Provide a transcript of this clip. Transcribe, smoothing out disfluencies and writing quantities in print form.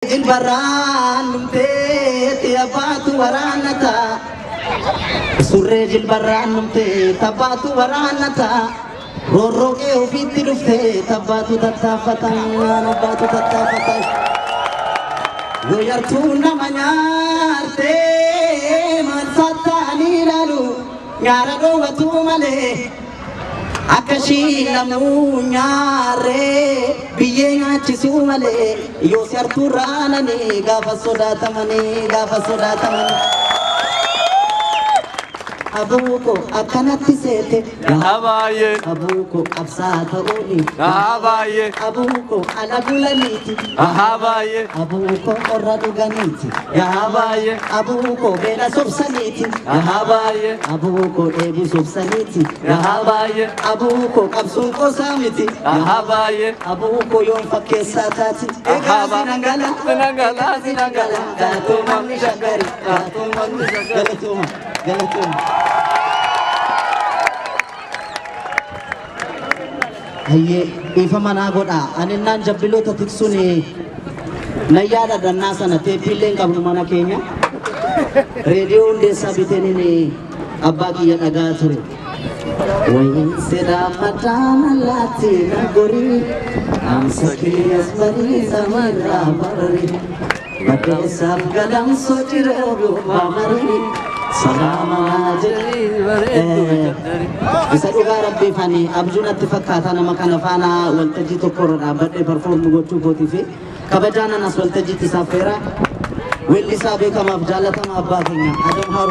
Jilbarraan dhumteetti abbaatu waraannata. Surree jilbarraan dhumtee tabbaatu waraannata. Roorroqee ofiitti dhuftee tabbaatu tattaaffata. Abbaatu tattaaffata. Yoo nama nyaartee maal sattaanii ilaalu nyaara dhoowwatu malee. Akka ishii lamuu nyaarree biyyee nyaachisuu malee yoo si hartuu raananii gaafa sodaatamanii gaafa sodaatamanii. Abuuko akkanatti seete. Haa baay'ee. Abuuko qabsaa ta'uuni. Haa baay'ee. Abuuko ala bulaniiti. Haa baay'ee. Abuuko qorra dhuganiiti. Haa baay'ee. Abuuko beela sobsaniiti. Haa baay'ee. Abuuko dheebuu sobsaniiti. Haa baay'ee. Abuuko qabsuun qosaa miti. Haa baay'ee. Abuuko yoon fakkeessaa taati. Egaa sinangala. Sinangala, sinangala. Galatoomaa shaggari. Galatoomaa shaggari. Galatooma. Galatooma. Hayyee, dhiifama naa godhaa. Ani naan jabbiloota tiksuun nan yaadadhannaa sana teeppiillee hin qabnu mana keenya. Reediyoo Hundeessaa biteeniin abbaa kiyya dhagaa ture. Wayin sedhaa madaana laatti na gorii dhaamsa kiyyas barii samiirraa bararii baddeessaaf galamsoo ciree gubbaa marii salaama naa jedhee. Isa dhugaa rabbiif ani abjuu natti fakkaata nama kana faana waltajjii tokko irra dhaabbadhee perform gochuu kootii fi kabajaan anas waltajjiitti isaaf feera. Weellisaa beekamaaf jaallatama abbaa keenya Adam Haru.